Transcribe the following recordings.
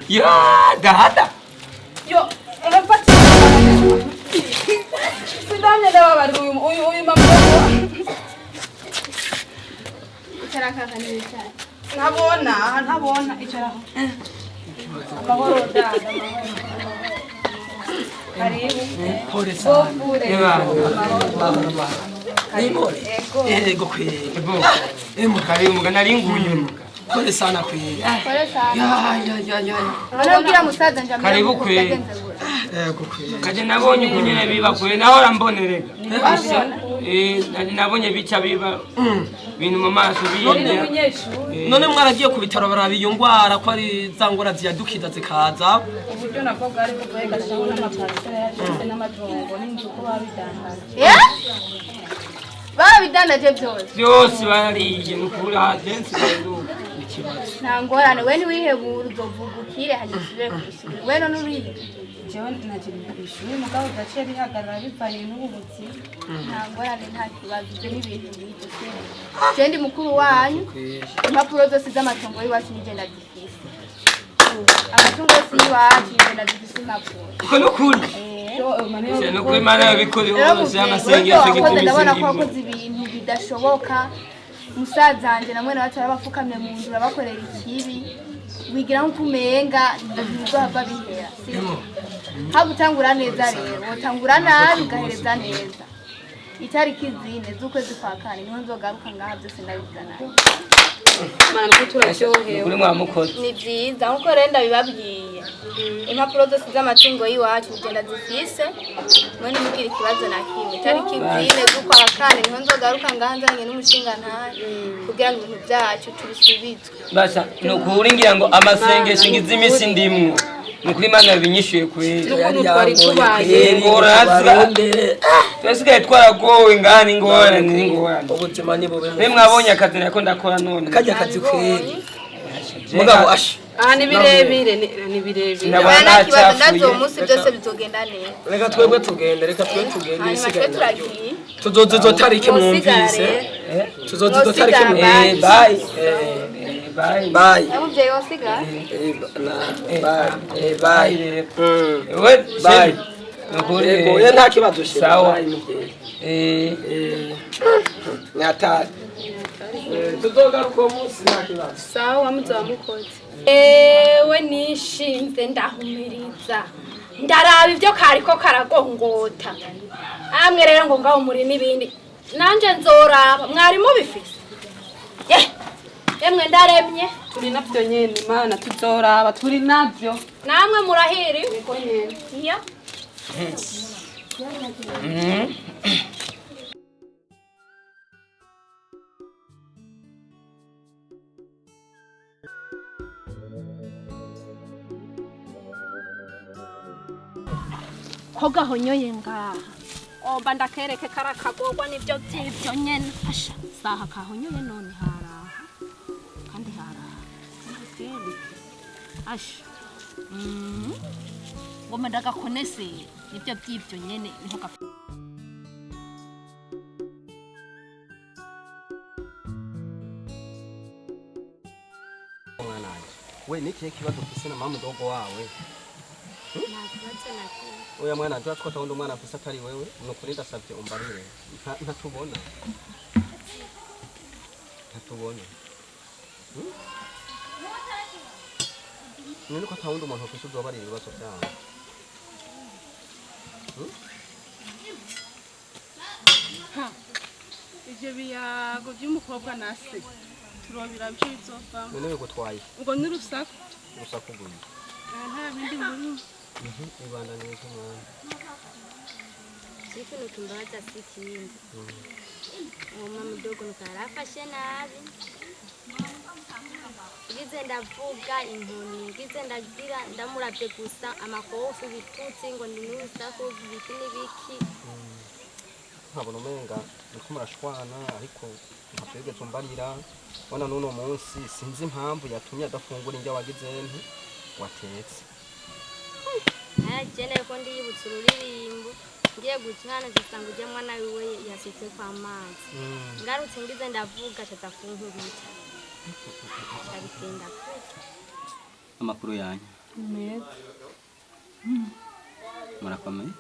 Ya dada. Yo, mfata. Sindamye ndababara uyu mama. Icara kaka nicara. Ntabona, aha ntabona icara. Amahoro dada, amahoro. Karibu. Pole sana. Bofure. Nimore. Yego kweli. Ebo. Karibu muga nari nguye muga. Pole sana kweli. Pole sana. Ya ya ya ya. Urabwira musaza njamira. Karibu kweli. Yego kweli. Kaje nabonye kunyene biba kwe nahora mbonerega. Eh, nabonye bica biba. Bintu mu maso biyende. None mwaragiye ku bitaro baraba iyo ngwara ko ari za ngwara ziyadukiza zikaza. Uburyo nabwo bwari bugoye gashaho n'amaparcelle yashyize n'amatongo n'inzu ko babidandaje. Eh? Babidandaje byose. Byose barariye nukuri agensi banduka. Ikibazo. Nta ngorane we ntiwihebure uzovuga ukire hanyuma usubire kw'ishuri. We none uriga. Jewe nagiye kw'ishuri mugabo gace bihagarara bivanye n'ubu buzima. Nta ngorane nta kibazo ibyo ni ibintu bito. Je ndi mukuru wanyu. Impapuro zose z'amatongo y'iwacu nije ndazifise. Amatungo yose y'iwacu nije ndazifise impapuro. Uko nukuri. Eh. Nukuri Imana yabikoze Rero hose muvyeyi, amasengesho wewe wakoze ndabona ko gituma wakoze ibintu bidashoboka. Musaza wanje na mwene wacu arabapfukamye mu nzu urabakorera ikibi wigira nk'uko umenga ntibizohava bihera sivyo? Haba utangura neza rero wotangura nabi ugahereza neza. Itariki zine z'ukwezi kwa kane niho nzogaruka ngaha byose ndabizana. Mana ko turaryohewe. Nukuri mwamukoze. Ni vyiza nkuko rero ndabibabwiye. Impapuro zose z'amatungo y'iwacu ngenda zifise mwe ntimugire ikibazo na kimwe. Itariki zine z'ukwa kane niho nzogaruka ngaha nzanye n'umushingantahe kugira ngo ibintu vyacu tubisubizwe. Basha nukuri ngira ngo amasengesho ngize imisi ndimwo. Nukuri Imana yabinyishuye kweli. N'ukuntu twari tubaye. Ingorane. Twasigaye twaragowe ngani ingorane n'ingorane. Ubuzima ni bube. Mwe mwabonye akazi nako ndakora none. Kajya akazi kweli. Mugabo asha. Aha ni birebire ni birebire. Ndabona Oya, nta kibazo nacafuye. ndazi uwo munsi byose bizogenda neza. Reka twebwe tugende, reka twebwe tugende Hanyuma twe ibisigaye. turagiye. Tuzoza izo tariki Mwosigara mwumvise. rero. Tuzoza izo tariki Mwosigara, mwumvise. Bye. Bye. Bye. Nawe muvyeyi wosigara? Bye. Eh, bye. We Bye. Nukuri. Yego, ye nta kibazo shira. Sawa. Bye, muvyeyi. Eh. Eh, ni hatari. Tuzogaruka uwo munsi nta kibazo. Sawa muzaba mukoze. Ewe nishinze ndahumiriza ndaraba ibyo kariko karagongota amwe rero ngo ngaho muri n'ibindi nanje nzoraba mwari mubifise yemwe ndaremye Turi navyo nyene Mana tuzoraba turi navyo. namwe murahiri Niko nyene. iyo Ko gahonyoye ngaha omba ndakereke karakagorwa nibyo by'ibyo nyene asha saha kahonyoye none haraha kandi haraha ndakereke asha ngoma ndagakonesere nibyo by'ibyo nyene niho gapfa. Mwana wanje we nikihe kibazo ufise na mama mudogo wawe? Oya mwana wanje uratwata wundi umwana afise atari wewe nukuri ndasavye umbarire ntatubona ntatubona. None ko atawundi umuntu ufise uzobarira ibibazo vyawe? Ivyo biyago vy'umukobwa na se turobira bico bizovamo. None bigutwaye? Ubwo ni urusaku. Urusaku gute? Nta bindi muri. Ibanda neza mwana. Ikintu tumbaza si ikindi. Uwo mama Mudogo nuko yarafashe nabi. Ngize ndavuga inkoni, ngize ndagira ndamuravye gusa amakofi, ibitutsi, ngo ndi n'urusaku, ibiki n'ibiki. Nkabona umenga niko murashwana, ariko ntabyo wigeze umbarira. Bona n'uno munsi sinzi impamvu yatumye adafungura indya wagize nti watetse. Aya ko ndiyibutsa ururirimbo, ngiye gucana nsanga ujya mwana wiwe yasutse kwa amazi. Ngarutse ngize ndavuga, acaza kunkubita, abitinda. Amakuru yanyu? Meza. Murakomeye?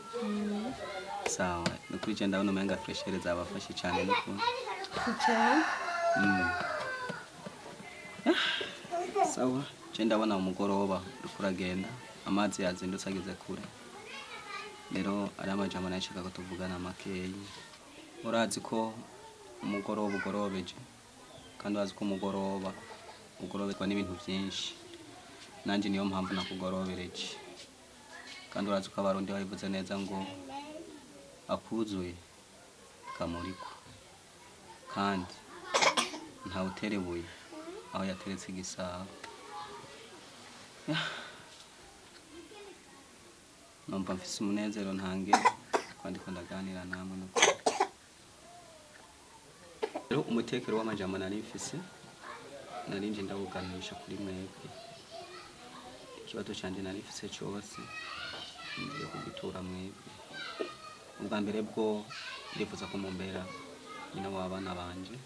Sawa, nukuri je ndabona umenga fraîcheur zabafashe cyane nukuri. Cyane. Sawa, je ndabona umugoroba uriko uragenda, amazi yazindutse ageze kure. Rero ari amajambo nashaka ko tuvugana makeyi. Urazi ko umugoroba ugorobeje, kandi urazi ko umugoroba ugorobezwa n'ibintu byinshi. Nanjye niyo mpamvu nakugorobereje. Kandi urazi ko Abarundi babivuze neza ngo akuzuye kamuriko, kandi ntawutera ibuye aho yateretse igisabo. Numva mfise umunezero ntange kandi ko ndaganira namwe nuko. Rero umutekero w'amajambo nari mfise, nari nje ndawuganisha kuri mwebwe. Ikibazo canje nari mfise cose ngiye kugitura mwebwe. Ubwa mbere bwo ndifuza ko mumbera nyina w'abana banje,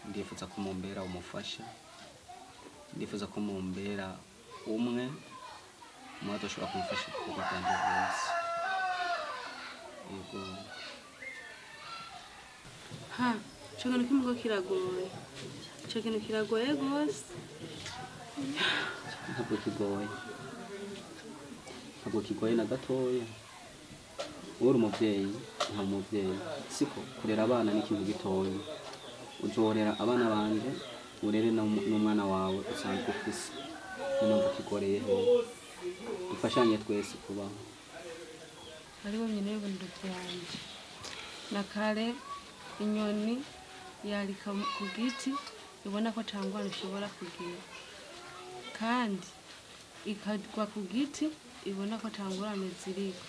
ndifuza ko mumbera umufasha, ndifuza ko mumbera umwe umwe adoshobora kumufasha ibikorwa byanje byose. Yego. Ha, ico kintu kimugo kiragoye, ico kintu kiragoye gose. Ntabwo kigoye, ntabwo kigoye na gatoya. Wowe uri umuvyeyi, nta muvyeyi siko kurera abana ni ikintu gitoya. Uzorera abana banje, urere n'umwana wawe usanzwe ufise. Numva kigoreye he? Dufashanye twese kubaho. Ari we nyina w'ibibondo vyanje. Na kare inyoni yarika ku giti ibona ko ata ngwara ishobora kugira, kandi ikagwa ku giti ibona ko ata ngorane ziriko.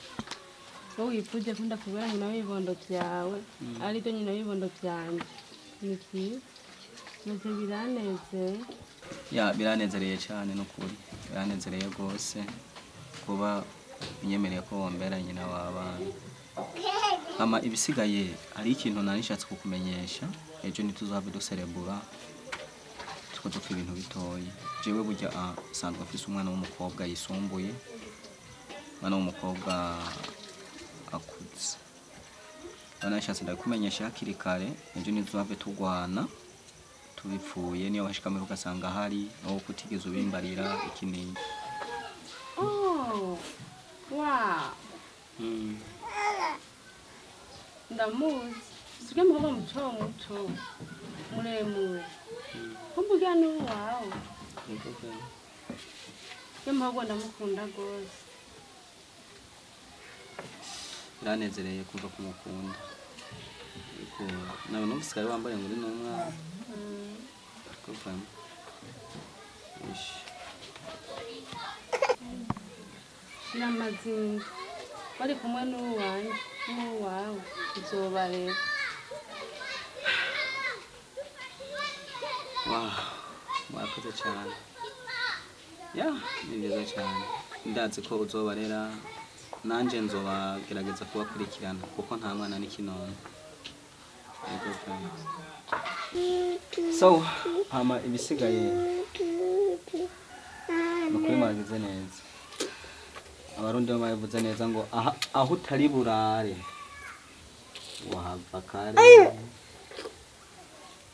Wowe wifuje ko ndakubera nyina w'ibibondo vyawe, arivyo nyina w'ibibondo vyanje, ni vyiza navyo biranezeye. Ya, biranezereye cyane n'ukuri, biranezereye rwose kuba unyemereye ko wombera nyina w'abana. Hama ibisigaye, hari ikintu nari nishatse kukumenyesha. Ejo ntituzohave duserebura tuko dupfa ibintu bitoyi. Jewe burya sanzwe mfise umwana w'umukobwa yisumbuye, umwana w'umukobwa akuze. Rero nashatse ndabikumenyesha hakiri kare, ejo ntituzohave tugwana tubipfuye, niyo washika muhira ugasanga hari aho kutigeze ubimbarira iki n'iki. Oh, wow. Ndamuzi. Sibyo, mukobwa muto muto muremure, kumbuga ni uwawe? Yego pe. Yo mukobwa ndamukunda gose. Biranezereye kumva kumukunda, ariko nawe numvise kare wambaye ngo uri n'umwana kuvamo. Ish. Shira amazinga, bari kumwe n'uwanje n'uwawe uzobareba. Wow, murakoze cyane. Ya, ni byiza cyane. Ndazi ko uzobarera, nanje nzobagerageza kubakurikirana kuko nta mwana n'ikinono. Yego pe. So, hama ibisigaye ni ukuri mwagize neza. Abarundi bo babivuze neza ngo aha, aho utari burare wahava kare.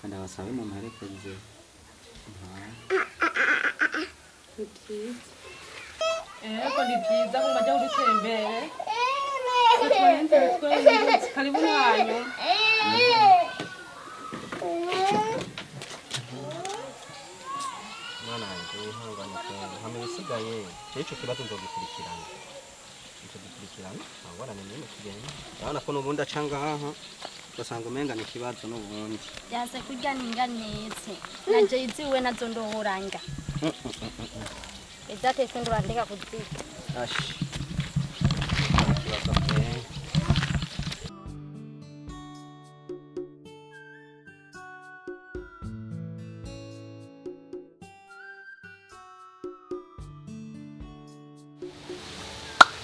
Kandi abasabe mumperekeze. Ni byiza. Ego, ni byiza ko mujya gutembere. Twarenze twese, karibu mwanyu. Mwana wanjye, wihangane pe. Hama ibisigaye, jewe ico kibazo nzogikurikirana, nzogikurikirana, nta ngorane n'imwe. Tugenda, urabona ko n'ubundi aca ngaha. Ugasanga umenga ni ikibazo n'ubundi. Yase kurya ninganetse naje iziwe nazo ndohoranga izatese ngo urandeka kuzirya. Ashi. Ikibazo pe.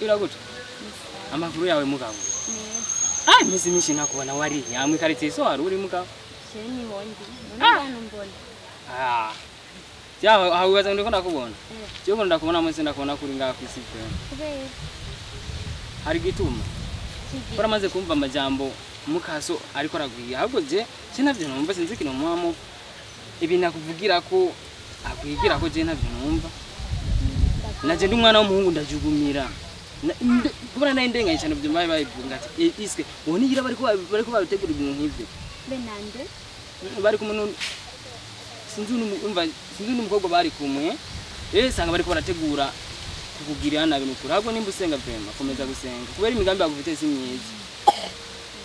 Iraguta. Amakuru yawe mugabo. Ah, imisi myinshi nakubona wari yamwe karitsiye so wari uri mugabo. Je niwondi none mbona. Ah. Jaho aho wibaza ndiko ndakubona. Je ubona ndakubona munsi ndakubona kuri ngaha kwisi pe. Kubera Hari gituma. Kora maze kumva amajambo mukaso ariko aragwiye ahubwo je sinavyo numva sinzi ikintu mwamo ibi nakuvugira ko akwigira ko je ntavyo numva. Naje ndi umwana w'umuhungu ndajugumira. Kubona nayo ndengaye cyane ibyo bayi bayivuga ati iske ubu nigira bariko babitegura ibintu nk'ivyo. Benande bari kumwe sinzi umva sinzi n'umukobwa bari kumwe sanga bariko barategura kukugirira nabi nukuri ahubwo nimba usenga vema komeza gusenga kubera imigambi bagufite si myiza.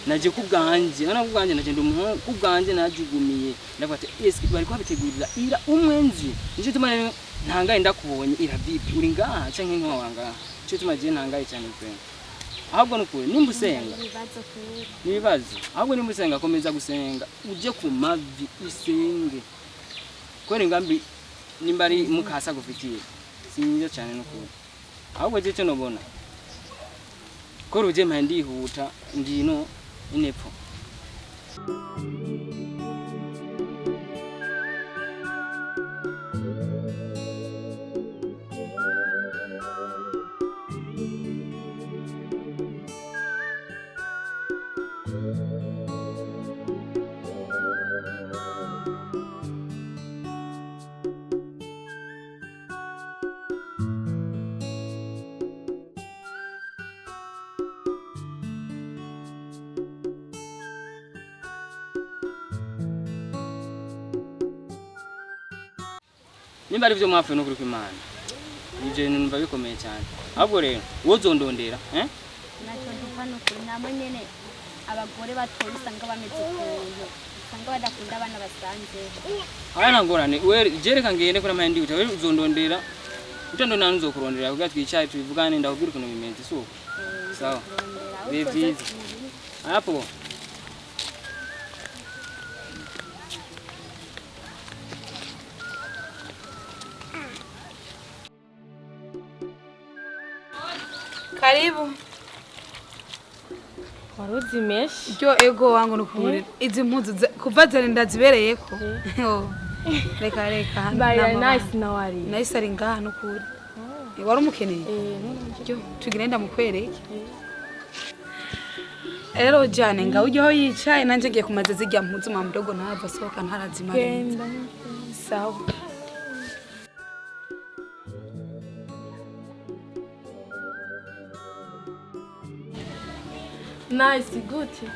Naje kubwanje nana kubwanje naje ndi umuhungu kubwanje najugumiye ndavuga ati eske bariko babitegurira ira umwenzi nico tuma rero ntangaye ndakubonye ira vipi uri ngaha canke nka wangaha nico tuma je ntangaye cyane vema ahubwo nukuri nimba usenga nibibazo ahubwo nimba usenga komeza gusenga uje ku mavi usenge kubera ingambi nimba ari mukasa gufitiye si myiza cyane nukuri ahubwo je cyo nobona ko ruje mpaye ndihuta ndino inepfo. Nimba ari byo mwapfuye n'ukuri kw'Imana ivyo bintu numva bikomeye cyane ahubwo rero wozondondera Nacyo dupfa nukuri namwe nyene abagore batoye usanga bameze ukuntu usanga badakunda abana basanze. Aya ntangorane we jereka ngende kuri amaye ndihuta we uzondondera utondondera ntuzokurondera kugira twicaye tubivugane ndakubwira ukuntu bimeze si uko sawa bibe byiza hapo. Karibu. Waruzi meshi. Ryo ego wangu nukuri. Izi mpuzu kuva zari ndazibereyeko. Reka reka. Baya nice na wari. Nice ari ngaha nukuri. Wari umukeneye? Ryo tugire ndamukwereke. Rero jane nga ujye aho yicaye nanje ngiye kumaza zijya mpuzu mwa mdogo ntava sohoka ntarazimara. Genda. Sawa. Nice, gute.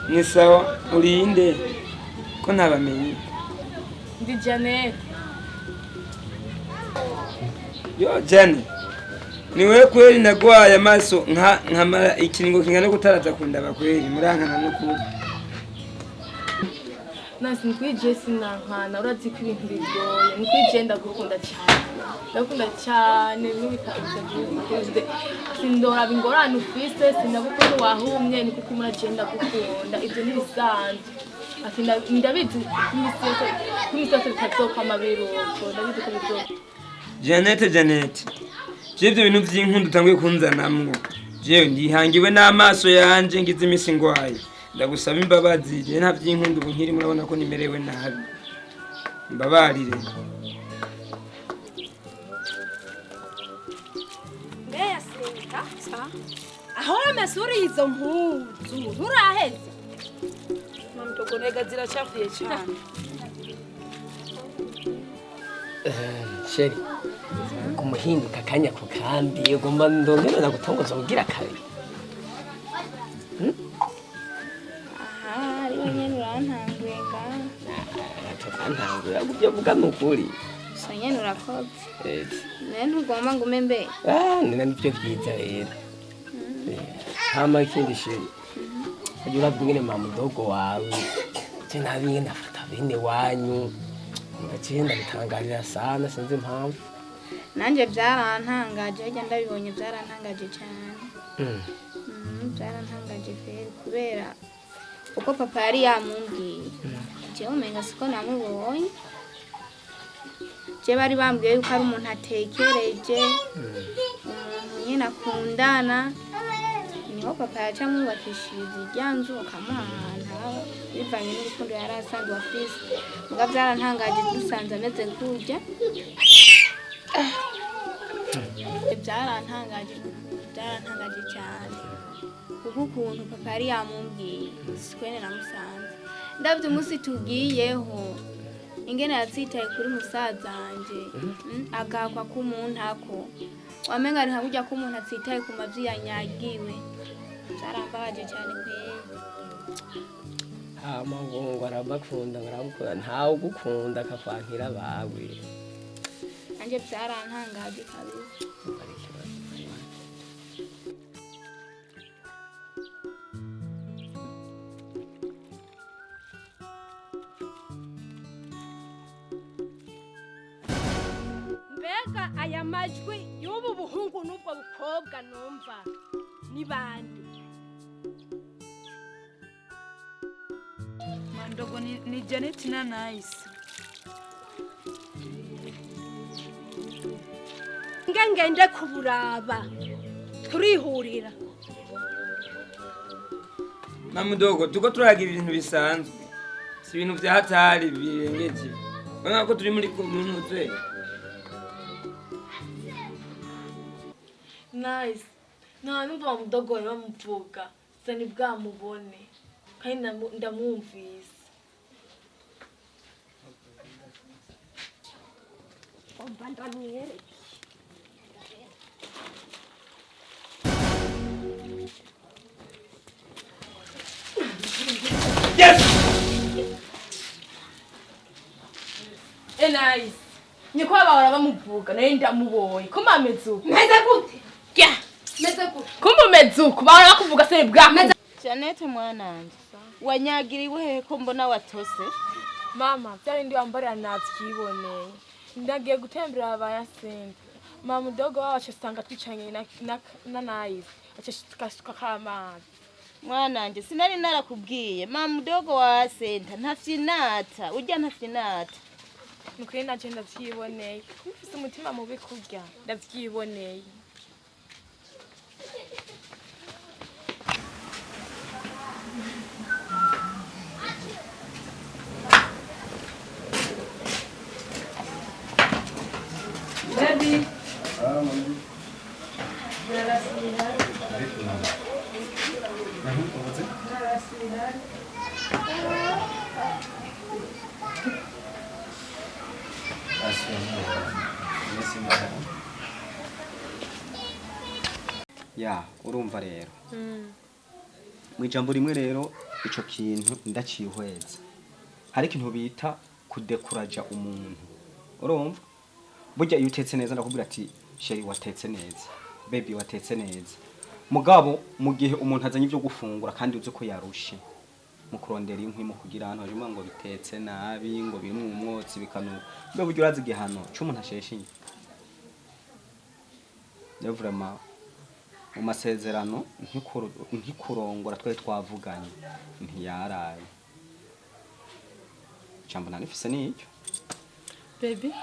Ni sawa urinde ko ntabamenye. Ndi Janet. Yo Janet. Niwe kweli nagwaye amaso nka nkamara ikiringo kingana gutaraza kundaba kweli murankana no kuba. Nice nkwije sinankana urazi ko ibintu bigoye nkwije ndagukunda cyane. Ndakunda cyane n'ibitaje sindora bingorana ufise sinabukunda wahumye ni kuko muragenda gukunda ibyo nibisanzwe ati ndabizi imisi yose bitazokwama biruko ndabizi ko bizoka. Janet Janet je ibyo bintu by'inkundu utanguye kunzanamwo jewe ndihangiwe n'amaso yanje ngize imisi ngwaye ndagusaba imbabazi je nta by'inkundu ubu nkiri murabona ko nimerewe nabi mbabarire. Aho mesuri izo mpuzu nturaheze. Mama nega zirachafuye cyane. Sheri kumuhinduka kanya ku kandi ugomba ndongera gutongoza kugira kabiri. Aha ari wenyene urantanguye nga. Ntanguye agubye vuga nukuri. So nyene urakoze. Naye ntugomba ngume mbe. Ah, ni nabyo byiza rero. Hama ikindi chéri, ujya urabye ingene mamudogo wawe je nabi ingene afata bene wanyu, ndaciye ndabitangarira sana, sinzi impamvu. Nanjye byarantangaje, hirya ndabibonye byarantangaje cyane. Byarantangaje feri kubera uko papa yari yamumbwiye, jewe umenga siko namubonye. Je bari bambwiye yuko ari umuntu atekereje, umuntu nyine akundana, niho papa yaca amwubakishiriza irya nzu akamuha ahantu aba bivanye n'urukundo yari asanzwe afise. Muga byarantangaje dusanze ameze kurya, byarantangaje, byarantangaje cyane kuko ukuntu papa yari yamumbwiye sikwene namusanze. Ndabye umunsi tugiyeho ingene yatsitaye kuri musaza wanje, agakwa k'umuntako wamenga ari nka kurya k'umuntu atsitaye ku mavyi yanyagiwe. Byarambabaje cyane kweri. Hama ngo arabakunda, ngo arabakunda, ntawe ugukunda akakwankira abawe. Nanjye byarantangaje kabisa. Mbega aya majwi y'ubu buhungu n'ubwo bukobwa numva ni bande? Mandogo ni Janet na Nice. Ngende kuburaba turihurira. Mamudogo, tuko turagira ibintu bisanzwe, si ibintu vya hatari birengeje. Urabona ko turi muri kumwe. Nice. Nta numva bamudogoye bamuvuga, sani bwamubone kandi ndamwumvise. Omba ndamwereke. Yes! Nice. Niko bahora bamuvuga naye ndamubonye. Ko mameze uko? Meze gute? Ya, meze gute? Ko mumeze uko? Bahora bakuvuga se bwa. Janete mwananje, wanyagiriwe hehe ko mbona watose? Mama, byari ndi wambarira navyiboneye. Ndagiye gutembera abayasenga. Mama mudogo wacu asanga twicanye na Nice. Aca kamazi. Mwananje, sinari narakubwiye. Mama mudogo wa senta ntafyinata, urya ntafyinata. Nukuri naje ndavyiboneye. Mfise umutima mubi kurya, ndavyiboneye. Baby. Ya, urumva rero. Mu ijambo rimwe rero ico kintu ndacihweza. Hari ikintu bita kudekuraja umuntu. Urumva? Burya iyo utetse neza ndakubwira ati chéri watetse neza, baby watetse neza. Mugabo mu gihe umuntu azanye ivyo gufungura kandi uzi ko yarushe mu kurondera inkwi mu kugira ahantu hajuma ngo bitetse nabi ngo birimwe umwotsi bikanuka. Mbe burya urazi igihano c'umuntu asheshe. Vraiment mu masezerano nkikurongora twari twavuganye ntiyaraye. Jambo nanifise nicyo. Baby.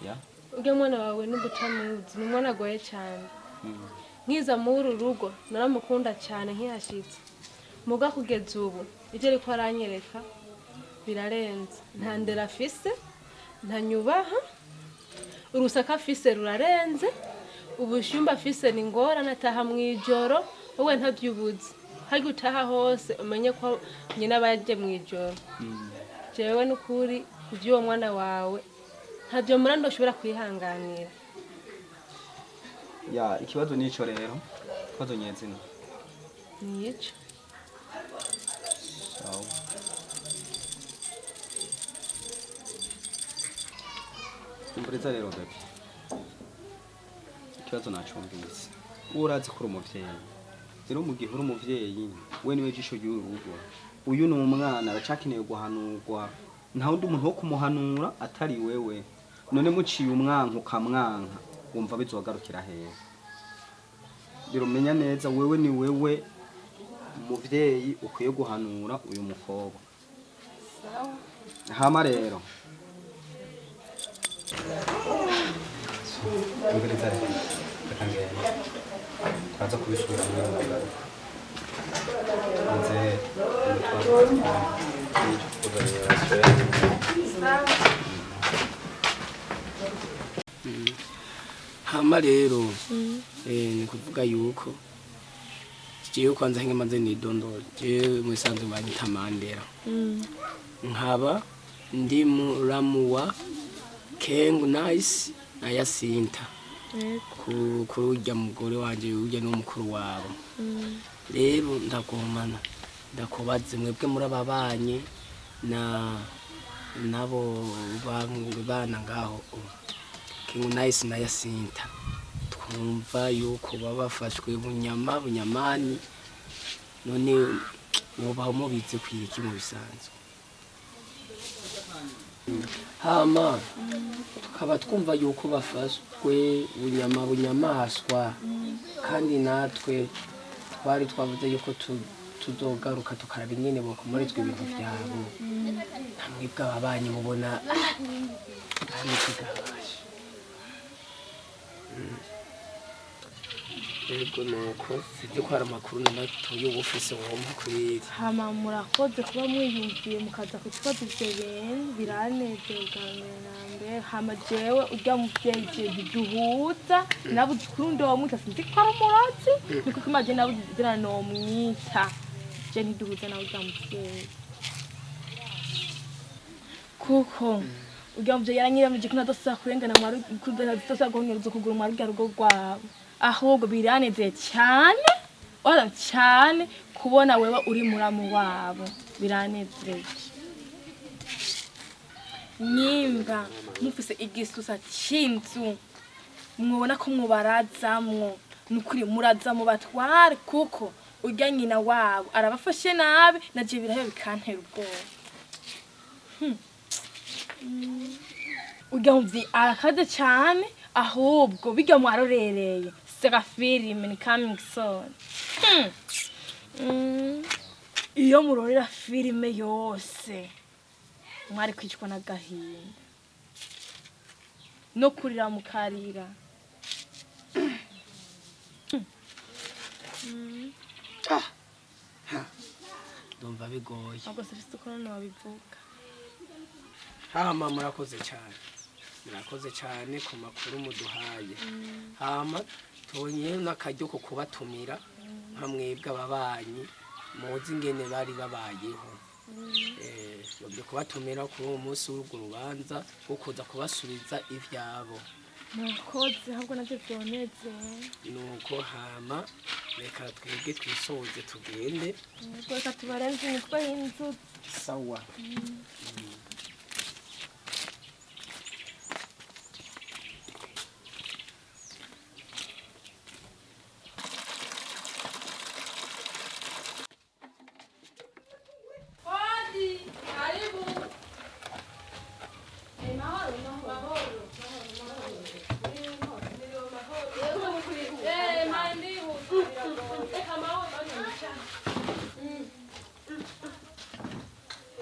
Ya. Ujya mwana wawe n'ubutamuzi ni umwana agoye cyane. Nkiza muri uru rugo naramukunda cyane nkihashitse. Muga kugeza ubu ibyo ariko aranyereka birarenze. Nta ndera afise, nta nyubaha, urusaka afise rurarenze, ubushumba afise ni ngorane, ataha mu ijoro wowe ntabyubuze. Harya utaha hose umenye ko nyina aba yaje mu ijoro. Jewe n'ukuri iby'uwo mwana wawe ntabyo murando ushobora kwihanganira. Ya, ikibazo nico rero. Ikibazo nyezina. Nico. Sawa. Umbreza rero baby. Ikibazo nacumvise. Urazi kuri umuvyeyi. Rero mu gihe uri umuvyeyi, we niwe jisho ry'uru rugo. Uyu ni umwana, aracakeneye guhanurwa. Nta wundi muntu wo kumuhanura atari wewe. None muciye umwanka ukamwanka, wumva bizogarukira hehe? Rero menya neza, wewe ni wewe muvyeyi ukwiye guhanura uyu mukobwa. Sawa. Hama rero Umviriza rero, reka ngende, turaza kubisubira muri nagaruka nze umutwaro kuzanira rasiyo. Hama rero ni kuvuga yuko jewe kwanza nkemaze nidondora, jewe musanzwe banyita Mandela, nkaba ndi muramu wa Kengu Nice na Yasinta, kuri urya mugore wanje, urya n'umukuru wabo. Rero ndagomana ndakubaze, mwebwe muri ababanye na nabo bana ngaho, Kengu Nice na Yasinta, twumva yuko baba bafashwe bunyama bunyamani. None wobaho mubizi kwiki mu bisanzwe? Hama tukaba twumva yuko bafashwe bunyama bunyamaswa, kandi natwe twari twavuze yuko tuzogaruka tukaraba ingene bokomorezwa ibintu vyabo. Namwe bw'ababanyi mubona kandi tugabasha. Ego, nuko sinzi ko hari amakuru na matoyi uba ufise wompa kweri. Hama murakoze kuba mwiyumviye mukaza kutubaza ivyo bintu, biranezera bwa mbere na mbere. Hama jewe urya muvyeyi je ntiduhuza, nabuze ukuntu ndomwita, sinzi ko ari umurozi, niko kuma je nabuze izina nomwita. Je ntiduhuza nawe urya muvyeyi, kuko urya muvyeyi yaranyiramije ko ntadosubira kurengana, ntadosubira guhonyora ukuguru mwa rurya rugo rwabo. Ahubwo biranezeye cyane, ora cyane kubona wewe uri muramu wabo, biranezeye. Nimba mufise igisusa c'inzu mwobona ko mubarazamwo, nukuri muraza mubatware, kuko urya nyina wabo arabafashe nabi, naje birayo bikantera ubwoba. Urya muvyeyi arakaze cyane, ahubwo bijya mwarorereye sega filime ni coming soon. Iyo murorera filime yose mwari kwicwa n'agahinda no kurira mukarira. Ndumva bigoye. Ahubwo sifise ukuntu nobivuga. Hama murakoze cyane, murakoze cyane ku makuru muduhaye. Hama tubonye n'akaryo ko kubatumira nka mwebwe ababanyi muzi ingene bari babayeho. Tugomba kubatumira kuri uwo munsi w'urwo rubanza wo kuza kubasubiza ivyabo. Murakoze, ahubwo navyo vyonezeye. Nuko hama reka twebwe twisoze tugende. Nuko reka tubarenze imitwe y'inzuzi. Sawa. Hodi, karibu. Mahoro, mahoro.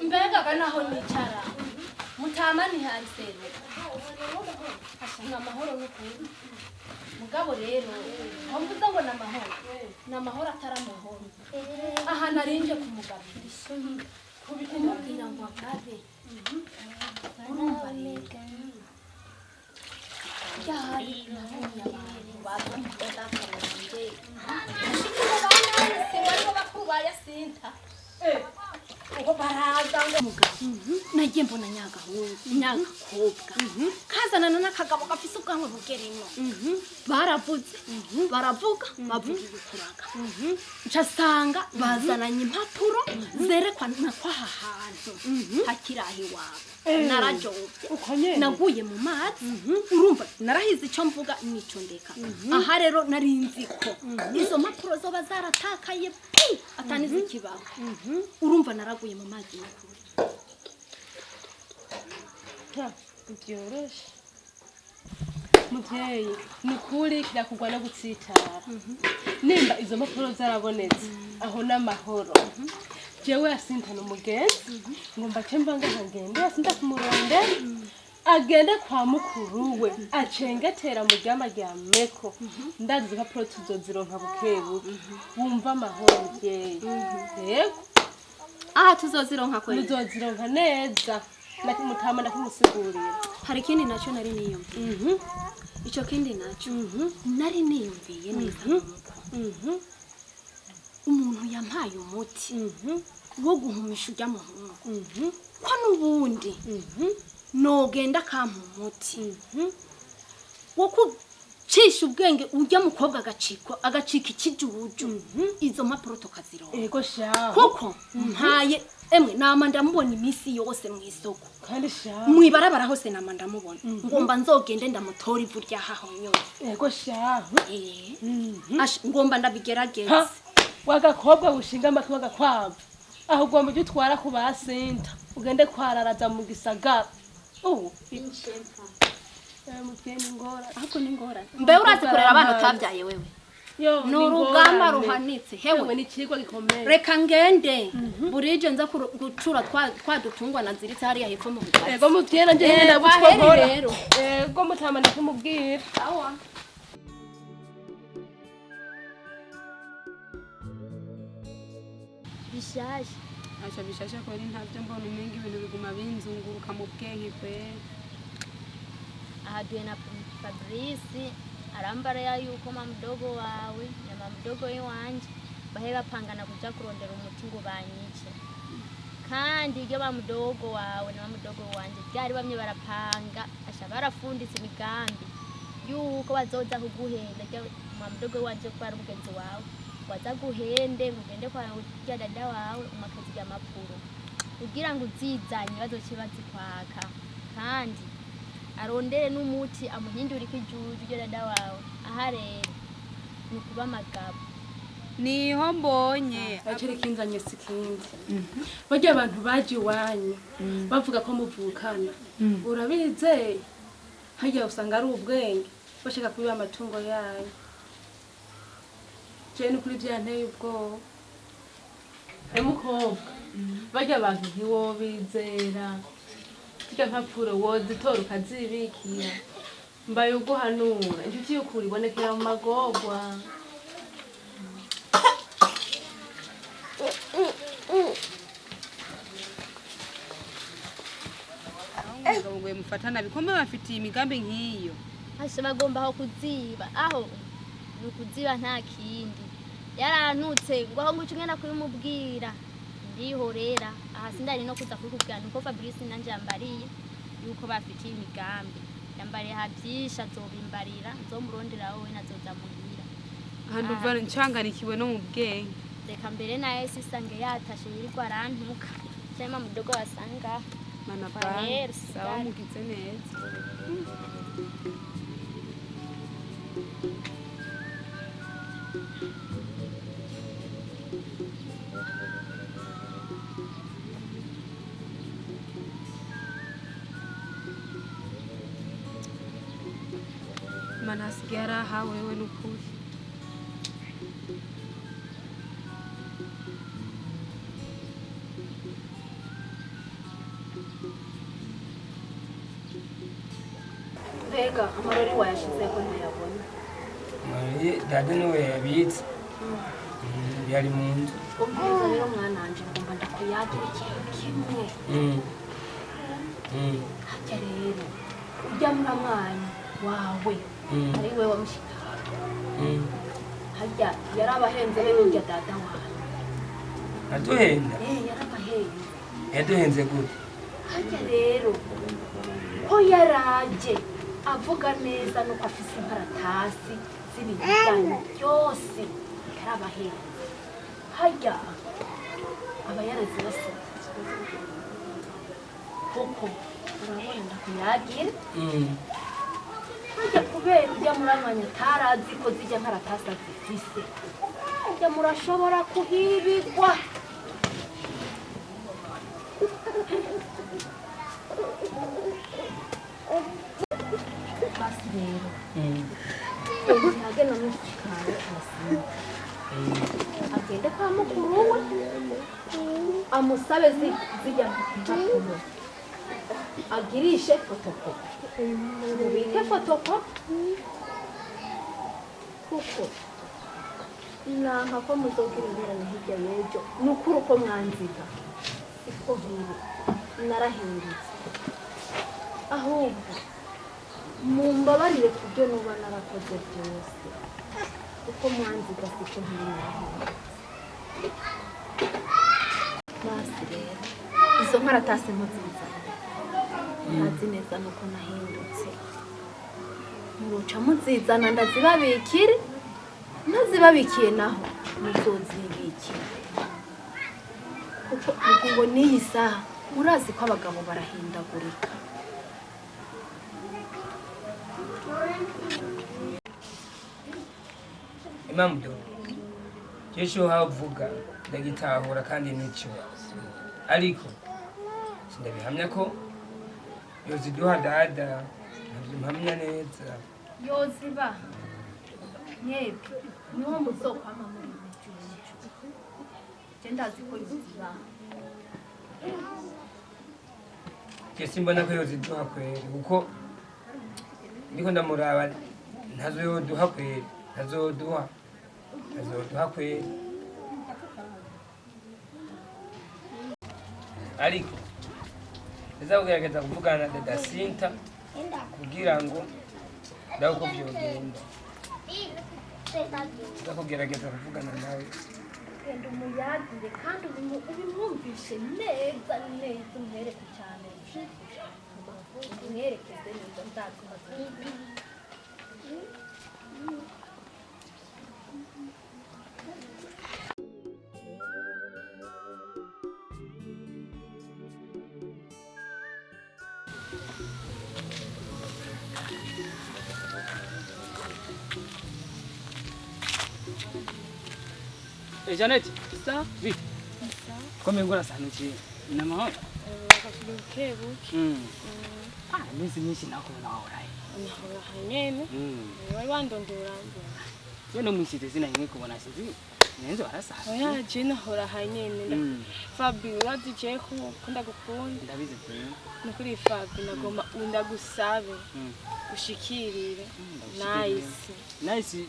Mbega ga naho nicara mutama ntiharisere asanga amahoro n'ukuri. Mugabo rero aho mvuze ngo ni amahoro, ni amahoro atari amahoro. Aha narinje kumugabira, kumubwira ngo agabe. Urumva rero ryari nabonye abantu baza mu data wanje, bashiki bo bananse bariko bakuru ba Yasinta. Ngo baraza ngo mugabo nagiye mbona nyagahungu nyagakobwa kazanana n'akagabo gafise ubwanwa bugerino. Baravuze baravuga bavuga ibikuraga, nca sanga bazananye impapuro zerekana ko aha hantu hakiri aho iwabo. Narajovye, naguye mu mazi, urumva narahize icyo mvuga nico ndeka. Aha rero nari nzi ko izo mpapuro zoba zaratakaye pi atanize ikibaho. Urumva naraguye mu mazi makuru. Byoroshe muvyeyi, ni ukuri kirakugwa no gutsitara. Nimba izo mpapuro zarabonetse aho n'amahoro. Jewe yasintana umugenzi ngomba ce mba ngaha, ngende yasinda kumuronde agende kwa mukuru we acengetera mu ryama rya meko. Ndazi izo mpapuro tuzozironka bukebuke, wumva amahoro muvyeyi. Yego. Aha tuzozironka kweli? Muzozironka neza, mutama ndakumusigurira. Hari ikindi nacyo nari niyumviye. Icyo kindi nacyo nari niyumviye neza nuko umuntu yampaye umuti wo guhumisha ujya muhungu, ko n'ubundi nogenda akampa umuti wo kucisha ubwenge ujya mukobwa agacikwa agacika ikijuju, izo mpapuro tukazironka. Ego sha. Kuko mpaye emwe nama ndamubona iminsi yose mu isoko, kandi sha mwibarabara hose nama ndamubona. Ngomba nzogende ndamutora ivu ryahahonyoye. Ego sha. Ngomba ndabigerageza. Wagakobwa bushinga amatwi wagakwavu, aho ugomba ujye utwara ku basinta ugende kwararaza mu gisagara. Ubu muvyeyi ni ingorane. Ahubwo ni ingorane. Mbe urazi kurera abana utabyaye wewe? Ni urugamba ruhanitse hewe. Ni ikigwa gikomeye. Reka ngende burije nza gucura twadutungwa naziritse hariya hepfo mu bugari. Ego muvyeyi nanje nyene ndabutswa nkora. Ego mutama ndakumubwira. Awa. Bishasha. Acha bishasha kweli ntavyo mbona, umenga ibintu biguma binzunguruka mu bwenge kweli. Aha duhe na Fabrice arambara yuko mama wawe na mama wanje bahe bapangana kuja kurondera umuti ngo banyice. Kandi iryo ba mudogo wawe na mama wanje ryari bamye barapanga, asha barafunditse imigambi yuko bazoza kuguhenda. Rya mama wanje ko ari umugenzi wawe waza guhende mugende kwa urya dada wawe umakazi ya mapuro kugira ngo uzizanye bazoce bazikwaka, kandi arondere n'umuti amuhindura ikijuju urya dada wawe. Aha rero ni kuba amagabo. Niho mbonye acere kinzanye sikindi. Barya abantu baje iwanyu bavuga ko muvukana, urabizeye? Harya usanga ari ubwenge bashaka kubiba amatungo yayo. Jewe nukuri vyanteye ubwoba. Mukobwa, barya abantu ntiwobizera, zirya mpapuro wozitora ukazibikira. Mbaye uguhanura, inshuti y'ukuri ibonekera mu magorwa. Umugabo ngo mufatana bikombe bafitiye imigambi nk'iyo. Asha bagomba aho kuziba, aho ni ukuziba nta kindi. Yarantutse ngo aho nguca ngenda kubimubwira ndihorera. Aha sindari no kuza kubikubwira nuko Fabrice nanje yambariye yuko bafitiye imigambi. Yambariye ha byinshi azobimbarira, nzomurondera wowe nazoza muhira. Aha ndumva ncanganikiwe no mu bwenge. Reka mbere naye sisange yatashe yirirwa arantuka. Cyangwa mudogo wasanga mana bana sawa mugize neza. Mana hasigaye ari aha wewe n'ukuri. Mbega amarori wayashizeko ntayabona? Amarori dada niwe yabitse, yari mu nzu. Umviriza rero mwana wanje, ngomba ndakuyagira ikintu kimwe. Harya rero urya muramwanyi wawe ari we wamushikara, harya yarabahenze be n'urya dada wawe. Aduhenda? Yarabahenze. Yaduhenze gute? Harya rero ko yaraje avuga neza nuko afise inkaratasi z'ibintu byanyu byose yarabahereza, harya aba yarazibasize kuko urabona ndakuyagira. Harya kubera ujya muramanya atarazi ko zijya nkaratasi azifise, harya murashobora kuhibigwa. Basi rero agenda mushikawe asinda agende kwa mukuru we amusabe zijya mpapuro agirishe fotokopi, mubike fotokopi kuko nanka ko muzogira ingorane hirya y'ejo. Ni ukuri uko mwanziga siko nkiri, narahindutse. Ahubwo mumbabarire ku byo nuba narakoze byose, uko mwanziga siko nkiri, narahindutse. Basi rero izo nkaratasi ntuzizane, ntazi neza nuko nahindutse. Muruca muzizana ndazibabikire, ntazibabikiye naho muzozibikira, kuko ngo n'iyi saha murazi ko abagabo barahindagurika. Imamudo jesho havuga ndagitahura kandi nico, ariko sindabihamya ko yoziduha dada, ntabimpamya neza. Yozibaha mwebwe niho muzokwama muri ibicucu, je ndazi ko yozibaha. Je simbona ko yoziduha kweri, kuko ndiko ndamuraba ntazo yoduha kweri, ntazoduha kweri. Ariko ndaza kugerageza kuvugana na dada Sinta kugira ngo ndabe uko vyogenda. Ndaza kugerageza kuvugana nawe. Genda umuyagire kandi ubimwumvishe neza neza, umwereke cyane, umwerekeze neza ndazi. Janet, Sa? Vipi? Kwa ngora sana nchi. Na mahoro. Buke. Ah, minsi myinshi nakubona wahoraye. Nahora hanyene. Wari wandondora mbona. Je no mwishite sina nyine kubona sinzi. Nenzo warasaza. Oya je nahora hanyene. Fabi urazi je ko ndagukunda. Ndabizi pe. Nukuri Fabi nagomba undagusabe. Ushikirire. Nice. Nice.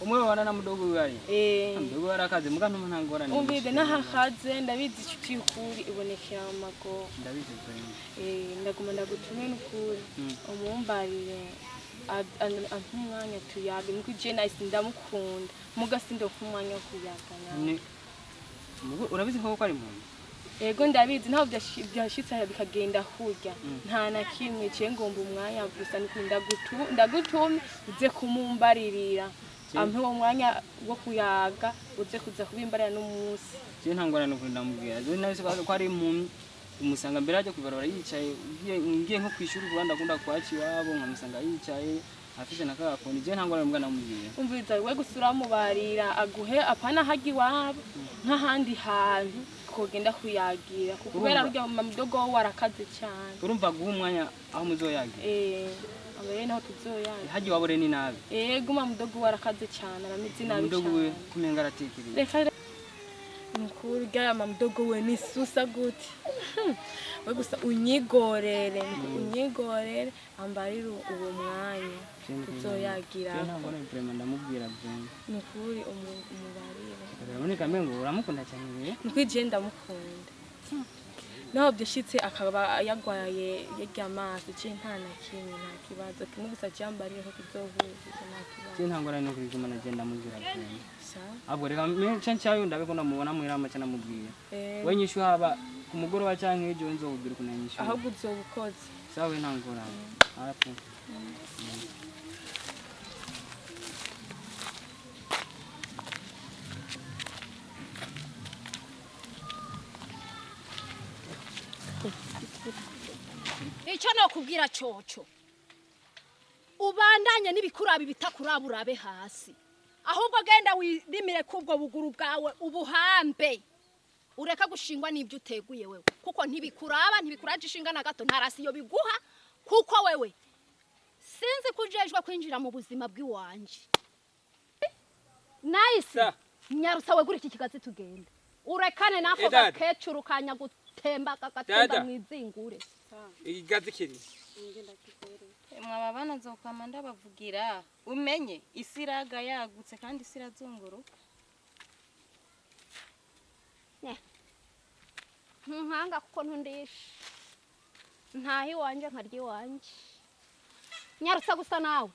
Umwe wana na mudogo wiwe. Mudogo warakaze muga ntuma ntangorane. Umvide nahakaze ndabizi inshuti y'ukuri ibonekera mu mago. Ndabizi pe. Ndaguma ndagutume n'ukuri. Umumbarire ampa umwanya tuyaga, nuko je Nice ndamukunda muga sindonka umwanya wo kuyaga nawe. Urabizi ko ari muntu? Ego ndabizi ntaho byashitse bikagenda kurya nta na kimwe je ngomba umwanya gusa nuko ndagutume uze kumumbaririra. Ampe uwo mwanya wo kuyaga uze kuza kubimbarira n'umunsi. Je ntangorane n'ukuri ndamubwira. Je nawe ko ari impumyi umusanga mbere ajya kwibarabara yicaye, ngiye nko kwishuri Rwanda akunda kwaci iwabo nkamusanga yicaye afise na kagakoni. Je ntangorane mbwa namubwira. Umviriza we gusura mubarira aguhe apana hagi iwabo nk'ahandi hantu kogenda kuyagira, kubera rurya mudogo warakaze cyane. Urumva guha umwanya aho muzoyagira. Abere naho tuzoyaga. Haji wabo ni nabi. Guma mudogo warakaze cyane aramizi nabi cyane. Mudogo we kumenga aratekiriye. Reka nukuri rya mudogo we ni susa gute. We gusa unyigorere, ambarira uwo mwanya tuzoyagira. Ntabwo vraiment ndamubwira vraiment. Nukuri umubarire. Uraboneka mengo uramukunda cyane. Nukuri je ndamukunda. Naho byashitse akaba yagwaye yarya amaso je nta na kimwe nta kibazo kimwe gusa cyambariye ko tuzohuza nta kibazo. Je ntangorane no kubiguma na je ndamubwira vraiment. Ahubwo reka nca ncayo ndabe ko ndamubona muhira amaca namubwira. We nyishu haba Ku mugoroba canke ejo nzokubwira ukuntu nanyishyura. Ahubwo uzoba ukoze. Sawa, nta ngorane. Arapo. Icyo nokubwira coco, ubandanye n'ibikuraba, ibitakuraba urabe hasi. Ahubwo genda wirimire kubwo buguru bwawe ubuhambe, ureka gushingwa n'ibyo uteguye wewe, kuko ntibikuraba, ntibikuraje ishinga na gato, nta rasiyo biguha, kuko wewe sinzi ko ujejwe kwinjira mu buzima bw'iwanje. Nayisi, nyarutsa wegura iki kigazi tugende, urekane nako. Eh, dada. Gakecuru kanya gutemba kagatemba Dada. mwizingure. Ikigazi kiri. Mwaba bana nzokwama ndabavugira, umenye isi iraga yagutse kandi isi irazunguruka. Ntunkanga kuko ntundisha, ntaha iwanje nkarya iwanje. Nyarutsa gusa nawe.